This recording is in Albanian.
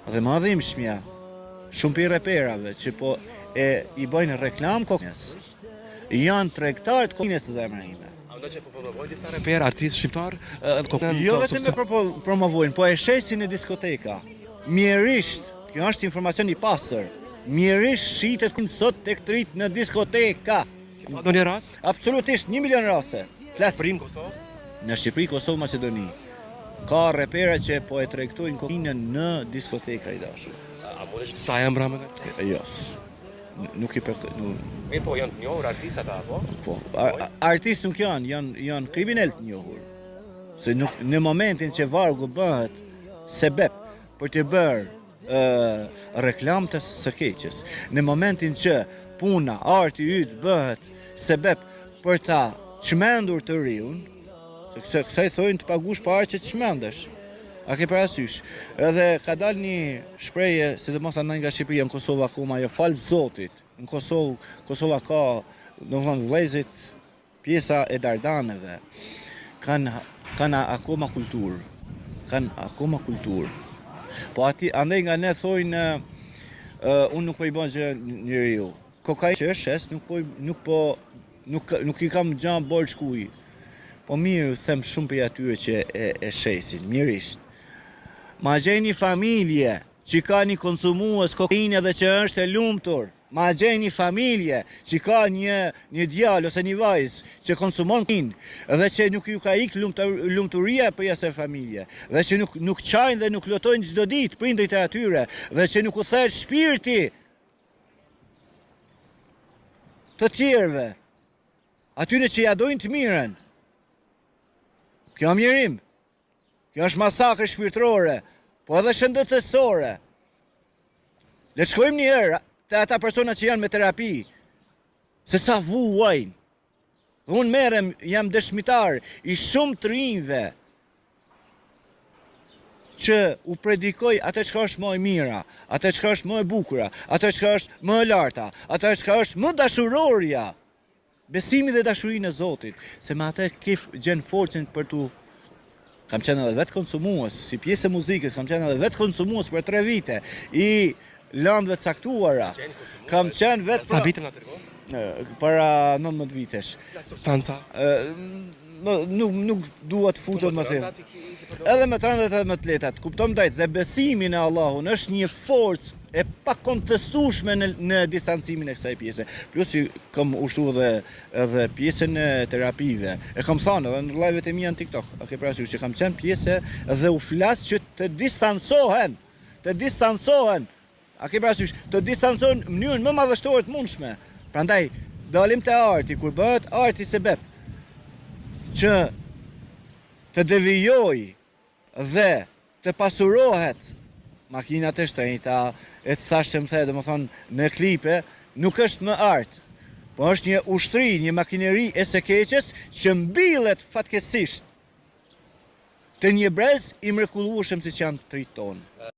Dhe ma dhimbshmja, shumë prej reperave që po e i bëjnë reklamë kokainës, janë tregtarë të kokainës zemra ime. A mendon që po promovojnë disa reperë, artistë shqiptarë kokainën? Jo vetëm e promovojnë, po e shesin në diskoteka. Mjerisht, kjo është informacion i pastër. Mjerisht shitet sot tek të rinjtë në diskoteka. Ke pa ndonjë rast? Absolutisht, një milion raste. Flas. Shqipëri, në Kosovë? Në Shqipëri, Kosovë, Maqedoni. Ka repera që po e tregtojnë kokainën në diskoteka i dashur. A mundesh disa emra me na? Jo. Nuk i për nuk. Mirë po janë të njohur artistë ata apo? Po, artistë nuk janë, janë janë kriminelë të njohur. Se nuk në momentin që vargu bëhet sebep për të bërë reklamë të së keqes. Në momentin që puna, arti yt bëhet sebep për ta çmendur të riun, se kësaj, kësaj thojnë të pagush para që të çmendesh. A ke parasysh? Edhe ka dalë një shprehje, sidomos andej nga Shqipëria në Kosovë akoma, jo falë Zotit. Në Kosovë, Kosova ka, domethënë vëllezërit Pjesa e Dardanëve kanë kanë akoma kulturë, kanë akoma kulturë. Po aty andej nga ne thojnë uh, unë nuk po i bën gjë njeriu. Kokainë që e shes nuk po nuk po nuk nuk i kam gjë borxh kuj. Po mirë them shumë prej atyre që e, e shesin, mjerisht. Ma gjej një familje që ka një konsumues kokaine dhe që është e lumtur. Ma gjej një familje që ka një një djalë ose një vajzë që konsumon kokainë dhe që nuk ju ka ik lumturia prej asaj familje dhe që nuk nuk qajnë dhe nuk lotojnë çdo ditë prindërit e atyre dhe që nuk u thet shpirti të tjerëve atyre që ja dojnë të mirën. Kjo mjerim. Kjo është masakër shpirtërore, po edhe shëndetësore. Le të shkojmë një herë te ata persona që janë me terapi, se sa vuajnë. Dhe unë merrem, jam dëshmitar i shumë të rinjve që u predikoj atë çka është më e mira, atë çka është më e bukura, atë çka është më e larta, atë çka është më dashurorja. Besimin dhe dashurinë e Zotit, se me atë ke gjen forcën për t'u Kam qenë edhe vetë konsumues, si pjesë e muzikës, kam qenë edhe vetë konsumues për tre vite, i landëve të caktuara. Kam qenë vetë... Sa vite na tregon? Para 19 vitesh. Substanca? Nuk, nuk dua të futem më thellë. Edhe me të rëndat edhe me të lehtat. Kupton drejt dhe besimi në Allahun është një forcë e pakontestueshme në në distancimin e kësaj pjese. Plus që kam ushtru edhe edhe pjesën e terapive. E kam thënë edhe në live-et e mia në TikTok. A ke parasysh që kam qenë pjesë dhe u flas që të distancohen, të distancohen. A ke parasysh të distancohen në mënyrën më madhështore të mundshme. Prandaj dalim te arti kur bëhet arti sebep që të devijojë dhe të pasurohet makinat e shtrenjta, e të thashë që më the, domethënë, në klipe, nuk është më art, po është një ushtri, një makineri e së keqes që mbillet fatkeqësisht te një brez i mrekullueshëm siç janë të rinjtë tonë.